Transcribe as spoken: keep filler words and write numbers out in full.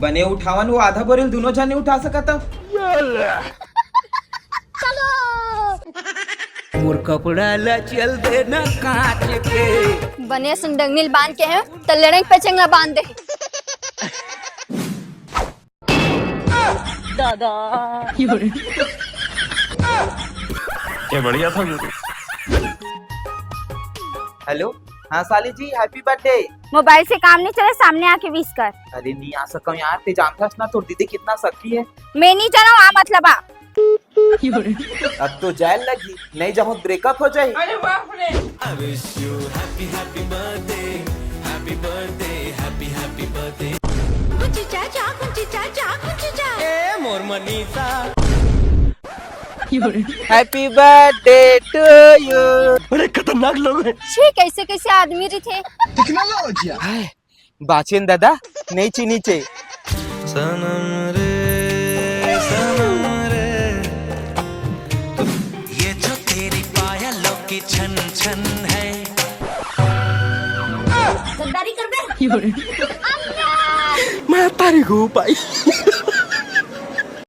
बने उठावन, वो आधा बोरिल दुनों झन नइ उठा सकत। मोर कपड़ा ला चल देना कांच के। बने सुंदंगनिल बांध के है, त लड़ाई पचंग ला बांध दे। दादा। ये बढ़िया था गुरु। हेलो, हाँ साली जी, हैप्पी बर्थडे। मोबाइल से काम नहीं चले, सामने आके विश कर। अरे नहीं आ सकूं यार, ते जानथस ना तोर दीदी कितना सखी है। मैं नहीं जाना, आ मतलब आ। अब तो जाए लगी, नहीं जाहूं ब्रेकअप हो जाए। कुंची चाचा, कुंची चाचा, कुंची चाचा। ए मोर Manisha. Happy birthday to you। बड़े खतरनाक लोग हैं। छी, कैसे कैसे आदमी रहिथे। हाय, बाचेन दादा, नहीं चीनी चे। सनम रे, सनम रे, ये जो तेरी पायलों की छन छन है। गद्दारी कर बे। मैं तारी को पाई।